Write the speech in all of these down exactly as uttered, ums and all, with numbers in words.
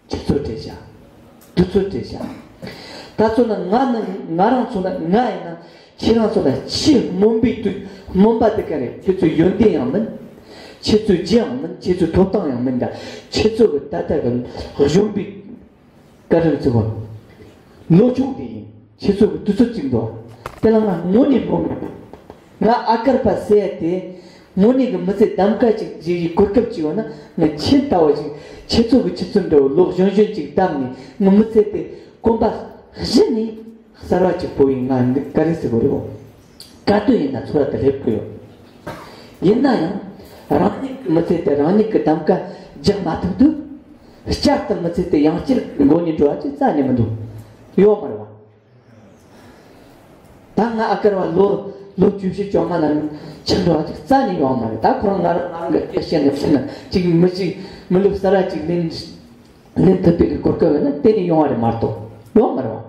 ཁྱེད་ཚོ་བྲེལ་བྱ། དུས་ཚོད་བྲེལ་བྱ། ད་ཚོ་ན་ང་ནི་ང་རང་ཚོ་ན་ང་ཡིན་ན་ཁྱེད་རང་ཚོ་ན་ཆེས་སྨོན་པའི་དུས་སྨོན་པ་དེ་ག་རེད། ཁྱེད་ཚོ་ཡོན་ཏན་ཡང་མིན། ཁྱེད་ཚོའི་རྒྱུ་ཡང་མིན། ཁྱེད་ཚོའི་ཐོབ་ཐང་ཡང་མིན། ད་ཁྱེད་ཚོ་གི་ད་ལྟ་གི་གཞོན་པའི་ག་རེ་ཟེར་གོ། ལོ་ཆུང་དེ་ཡིན། ཁྱེད་ཚོ་གི་དུས་ཚོད་ཅིག་འདུག་དེ་ལ་ང་དངོས་གནས་སྨོན་གི་འདུག་ང་ཨ་ཀར་པ་ཟེར་ཡ་དེ་དངོས་གནས་གི་མི་ཚེ་གདམ་ཀ་ཅིག་ཅིག་གི་གོ་སྐབས་ཅིག་ཡོད་ན། ང་ཁྱེད་ལྟ་བུ་ཅིག་ཁྱེད་ཚོ་གི་ཁྱེད་ཚོ་འདྲ་བོ་ལོ་གཞོན་གཞོན་ཅིག་བདམས་ནས་ང་མི་ཚེ་དེ་གོམ་པ་གཞི་ནས་གསར་བ་ཅིག་སྤོ་བའི་ང་འདི་ག་རེ་ཟེར་དགོས་རེད་བོ། ག་དུས་ཡིན་ན་ཚོར་བ་དེ་སླེབས་ཀྱི་ཡོད། ཡིན་ན་ཡང་རང་ཉིད་ཀྱི་མི་ཚེ་དེ་རང་ཉིད་ཀྱི་གདམ་ཀ་རྒྱག་མ་ཐུབ་དུས། བསྐྱར་དུ་མི་ཚེ་དེ་ཡང་བསྐྱར་མགོ་ནས་འགྲོ་བ་ཅིག་རྩ་ནས་མི་འདུག་ཡོད་མ་རེད་བ། ད་ང་ཨ་ཀར་བ་ལོ་ལོ་བཅུ་བཞི་བཅོ་ལྔ་ལ་ཆགས་འགྲོ་བ་ཅིག་རྩ་ནས་ཡོད་མ་རེད། ད་ཁོ་རང་ང་རང་ང་རང་གི་སྐད་བཤད་ནས་བཤད་ན་ཅིག་མི་ཅིག་མི་ལུགས་གསར་བ་ཅིག་ལེན་ལེན་ཐུབ་པའི་གོ་སྐབས་ཡོད་ན་གཏན་ནས་ཡོང་བ་རེད་མ་གཏོགས་ཡོད་མ་རེད་བ།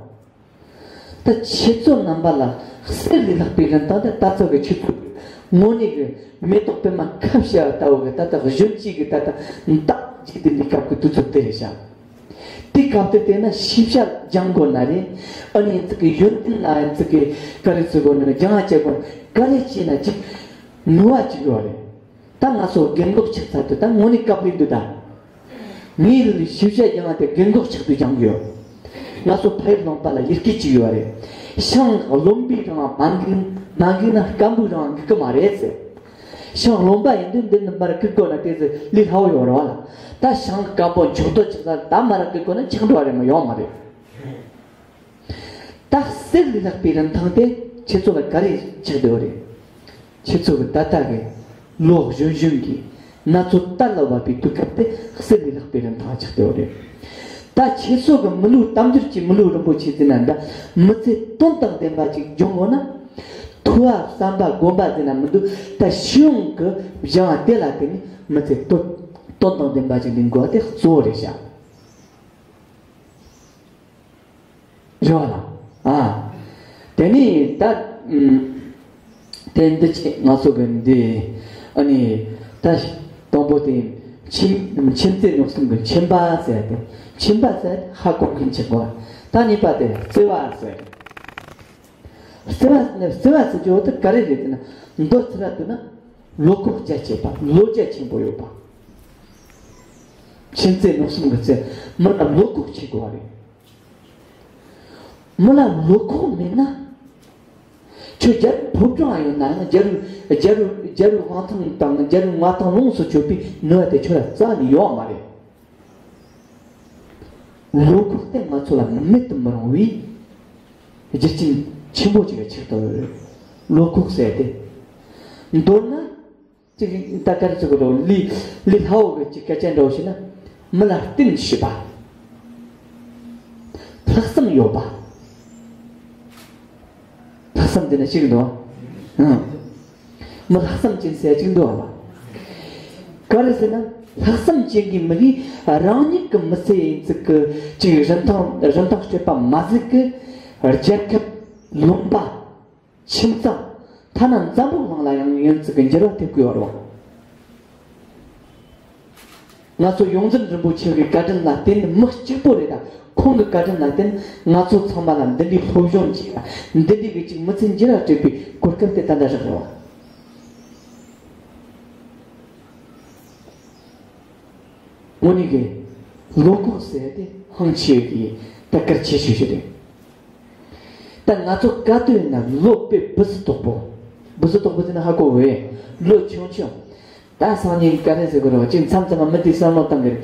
ད་ཁྱེད་ཚོ་རྣམ་པ་ལ་གསེར་ལས་ལྷག་པའི་རིན་ཐང་དེ་ད་ཚོད་ཀྱི་ཁྱེད་ཚོ་དངོས་གནས་ཀྱི་མེ་ཏོག་པད་མ་ཁ་བཤད་ལྟ་བུ་གི་ད་ལྟ་གཞོན་སྐྱེས་ཀྱི་ད་ལྟ་མདའ་རྒྱུག་བསྡད་པའི་སྐབས་ཀྱི་དུས་ཚོད་དེ་རེད་ཤག་དེ་སྐབས་དེ་བལྟས་ན་ཤེས་བྱ་སྦྱང་དགོས་ན་རེད། ཨ་ནི་ཡིན་ཚིག་གི་ཡོན་ཏན་ལ་ཡིན་ཚིག་གི་ག་རེ་ཚིག་དགོས་ན་སྦྱང་བ་བྱེད་དགོས་ན་ག་རེ་བྱས་ན་ཅིག་ནུས་པ་ཅིག་ཡོད་རེད། ད་ང་ཚོ་རྒན་གོག་ཆགས་ཚར་དུས་ད་དངོས་གནས་སྐབས་རེད་འདུག་ད་ངའི་རིགས་ནས་ཤེས་བྱ་སྦྱང་བ་དེ་རྒན་གོག་ཆགས་དུས་སྦྱང་གི་ཡོད། ང་ཚོ་ཕ་ཡུལ་ལུང་པ་ལ་ཡི་གེ་གཅིག་ཡོད་རེད། ཤིང་རློན་པའི་རིང་མ་འགུལ་མ་འགུལ་ན་སྐམ་པོའི་རིང་འགུལ་གི་མ་རེད་ཟེར། ཤིང་རློན་པ་ཡིན་དུས་འདི་ནི་མར་བཀུག་དགོས་ན་དེ་ཚོ་ལས་སླ་བོ་ཡོད་རེད་བ་ལ། ད་ཤིང་སྐམ་པོ་མཆོག་ཏུ་ཆགས་ཚར་ད་མར་བཀུག་དགོས་ན་ཆགས་འགྲོ་བ་རེད་མ་ཡོང་མ་རེད། ད་གསེར་ལས་ལྷག་པའི་རིན་ཐང་དེ་ཁྱེད་ཚོ་ལ་ག་རེ་ཆགས་བསྡད་ཡོད་རེད། ཁྱེད་ཚོ་གི་ད་ལྟ་གི་ལོ་གཞོན་གཞོན་གྱི་ན་ཚོད་དར་ལ་བབས་པའི་དུས་སྐབས་དེ་གསེར་ལས་ལྷག་པའི་རིན་ཐང་ཆགས་བསྡད་ཡོད་རེད། ད་ཁྱེད་ཚོ་གི་མི་ལུས་དལ་འབྱོར་གྱི་མི་ལུས་རིན་པོ་ཆེ་ཟེར་ན་འདྲ། མི་ཚེ་དོན་དང་ལྡན་པ་ཅིག་སྦྱོང་དགོས་ན། ཐོས་པ་བསམ་པ་སྒོམ་པ་ཟེར་ན་མི་འདུག་ད་ཤེས་ཡོན་གྱི་སྦྱང་བ་དེ་ལ་བརྟེན་ནས་མི་ཚེ་དོན་དོན་དང་ལྡན་པ་ཅིག་ལེན་དགོས་པ་དེ་གཙོ་བོ་རེད་ཤག་རེད་བ་ལ། ཨ། དེ་ནས་ད། ཨུམ། དེ་འདི་ཅི་ང་ཚོ་གི་འདི། ཨ་ནི། ད། དང་པོ་དེ། མཁྱེན་མཁྱེན་བརྩེ་མངོན་སུམ་གྱི་མཁྱེན་པ་ཟེར་ཏེ། མཁྱེན་པ་ཟེར་ཧ་གོ་མཁན་ཆེན་པོ། ད་གཉིས་པ་དེ་བརྩེ་བ་ཟེར། བརྩེ་བ་ནི་བརྩེ་བ་ཟེར་རྒྱུ་དེ་ག་རེ་རེད་ཟེར་ན། མདོར་ཚིག་ར་བསྡུ་ན། བློ་ཁོག་རྒྱ་ཆེ་བ། བློ་རྒྱ་ཆེན་པོ་ཡོད་པ། མཁྱེན་བརྩེ་མངོན་སུམ་གྱི་བརྩེ། མི་ལ་བློ་ཁོག་ཆེ་དགོས་པ་རེད། མི་ལ་བློ་ཁོག་མེད་ན། ཁྱོད་རྒྱལ་པོའི་ཕོ་བྲང་ཡོད་ན་ཡང་རྒྱལ་པོའི་རྒྱལ་པོའི་རྒྱལ་པོའི་དབང་ཐང་དང་རྒྱལ་པོའི་མངའ་ཐང་ལོངས་སུ་སྤྱོད་པའི་ནུས་པ་དེ་ཁྱོད་ལ་རྩ་ནས་ཡོད་མ་རེད། བློ་ཁོག་དེ་ང་ཚོ་ལ་མེད་དུ་མི་རུང་བའི་རྒྱུ་རྐྱེན་ཆེན་པོ་ཅིག་ལ་ཆགས་ཐུབ་ཡོད། བློ་ཁོག་ཟེར་ཏེ། མདོར་ན། ཅིག་ད་ག་རེ་ཟེར་དགོས་རེད། ལས་ལས་སླ་བོ་གི་ཅིག་སྐད་ཆ་འདྲ་བོ་བཤད་ན། མི་ལ་བརྟེན་ཤེས་པ། ལྷག་བསམ་ཡོད་པ། ལྷག་བསམ་དེ་ནི་ཞིག་འདུག་ཨང་། མི་ལྷག་བསམ་ཅན་ཟེར་ཅིག་འདུག་ཨ། ག་རེ་ཟེར་ན། ལྷག་བསམ་ཅན་གྱི་མི་གིས་རང་ཉིད་ཀྱི་མི་ཚེ་ཡིན་ཚུལ་གྱི་ཅིག་རིན་ཐང་རིན་ཐང་སྤྲད་པ་མ་ཟད་ཀྱི། རྒྱལ་ཁབ། ལུང་པ། ཁྱིམ་ཚང་། ཐ་ན་འཛམ་བུ་གླིང་ལ་ཡང་ཡིན་ཚུལ་གྱི་འགྱུར་བ་ཐེབས་ཀྱི་ཡོད་རེད། ང་ཚོ་ཡོངས་འཛིན་རིན་པོ་ཆེ་གི་བཀའ་དྲིན་ལ་བརྟེན་ནས། མི་གཅིག་པོ་རེད་ད། ཁོང་གི་བཀའ་དྲིན་ལ་བརྟེན་ནས་ང་ཚོ་ཚང་མ་ལ་འདི་འདྲའི་སློབ་སྦྱོང་བྱས་ལ། འདི་འདྲའི་གི་ཅིག་མི་ཚེ་འགྱུར་བ་འགྲོ་བའི་གོ་སྐབས་དེ་ད་ལྟ་རག་རེད་བ། དངོས་གནས་ཀྱི་བློ་ཁོག་ཟེར་དེ་ཧང་ཆེ་གི་ད་གལ་ཆེ་ཤོས་ཤིག་རེད། ད་ང་ཚོ་ག་དུས་ཡིན་ན་བློ་དཔེ་སྦུ་སི་དོག་པོ། སྦུ་སི་དོག་པོ་ཟེར་ན་ཧ་གོ་བས། བློ་ཆུང་ཆུང་། ད་སང་ཉིན་ག་རེ་ཟེར་དགོས་རེད་བ། ཅིག་མཚམས་མཚམས་མི་དེ་བསམ་བློ་བཏང་གི་རེད།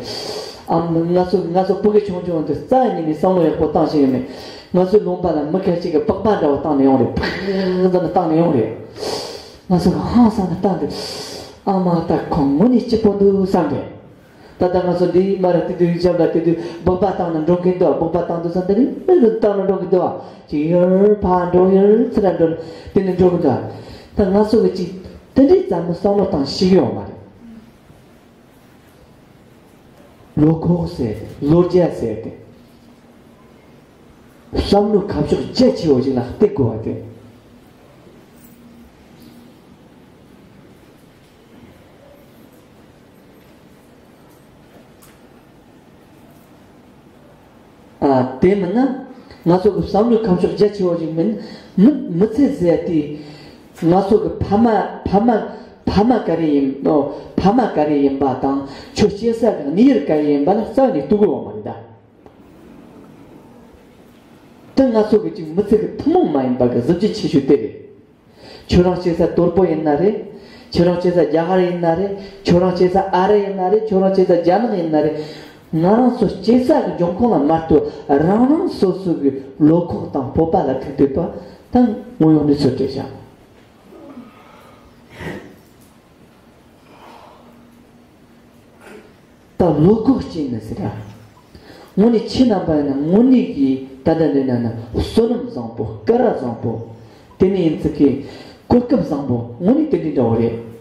ཨ་མ་ང་ཚོ་ང་ཚོ་ཕྲུ་གུ་ཆུང་ཆུང་དུས་རྩ་ནས་ནས་བསམ་བློ་ཡག་པོ་བཏང་ཤེས་ཀྱི་མེད། ང་ཚོའི་ལུང་པ་ལ་མི་ཁ་ཅིག་གིས་པགས་པ་འདྲ་བོ་བཏང་ནས་ཡོང་རེད། ཕག་ཟེར་ནས་བཏང་ནས་ཡོང་རེད། ང་ཚོ་ཧང་སང་ནས་བཏང་དུས། ཨ་མ་ད་ཁོང་དངོས་གནས་སྐྱིད་པོ་འདུག་བསམ་རེད། ད་ལྟ་ང་ཚོ་འདིའི་མ་ར་དེ་དུས་འཇམ་ལ་དེ་དུས་སྦག་སྦག་བཏང་ནས་འགྲོ་གིན་འདུག་སྦག་སྦག་བཏང་དུས་ཙམ་དེ་ནས་ཨེ་རུ་བཏང་ནས་འགྲོ་གིན་འདུག་ཅིག་ཡར་ཕར་འགྲོ་ཡར་ཚུར་འགྲོ་དེ་ནས་འགྲོ་གིན་འདུག་ད་ང་ཚོ་གི་ཅིག་དེ་འདྲའི་ཙམ་མི་བསམ་བློ་བཏང་ཤེས་ཀྱི་ཡོད་མ་རེད། བློ་ཁོག་ཟེར་ཏེ་བློ་རྒྱ་ཟེར་ཏེ་བསམ་བློ་ཁ་ཕྱོགས་རྒྱ་ཆེ་བོ་ཞིག་ལ་གཏད་དགོས་པ་དེ། དེ་མིན་ན་ང་ཚོ་གི་བསམ་བློའི་ཁ་ཕྱོགས་རྒྱ་ཆེ་བ་ཞིག་མིན། མི་མི་ཚེ་ཟེར་དེ་ང་ཚོ་གི་ཕ་མ་ཕ་མ་ཕ་མ་ག་རེ་ཡིན་ནོ། ཕ་མ་ག་རེ་ཡིན་པ་དང་ཁྱོད་སྐྱེ་ས་གི་གནས་ཡུལ་ག་རེ་ཡིན་པ་ལ་རྩ་བ་ནས་ལྟོས་གི་ཡོད་མ་རེད་ད། དེ་ང་ཚོ་གི་ཅིག་མི་ཚེ་གི་ཐུན་མོང་མ་ཡིན་པ་གི་གཟི་བརྗིད་ཆེ་ཤོས་དེ་རེད། ཁྱོད་རང་སྐྱེ་ས་དོལ་པོ་ཡིན་ན་རེད། ཁྱོད་རང་སྐྱེ་ས་རྒྱ་གར་ཡིན་ན་རེད། ཁྱོད་རང་སྐྱེ་ས་ཨ་རི་ཡིན་ན་རེད། ཁྱོད་རང་སྐྱེ་ས་རྒྱ་ནག་ཡིན་ན་རེད། ང་རང་ཚོ་སྐྱེ་ས་གི་འབྱུང་ཁུངས་ལ་མ་ལྟོས། རང་རང་སོ་སོ་གི་བློ་ཁོག་དང་སྤོབས་པ་ལ་ཐུག་བསྡད་པ་ད་དངོས་ཡོད་གནས་ཚུལ་རེད་ཤག་ད་བློ་ཁོག་ཅིག་ནི་ཟེར་ར། དངོས་གནས་ཁྱེད་རྣམ་པ་ཡིན་ན་དངོས་གནས་ཀྱི་ད་ལྟ་འདི་ན་ན་བསོད་ནམས་བཟང་པོ་སྐལ་བ་བཟང་པོ། དེ་ནས་ཡིན་ཚུལ་གྱི་གོ་སྐབས་བཟང་པོ་དངོས་གནས་དེ་འདྲའི་འདྲ་བོ་རེད།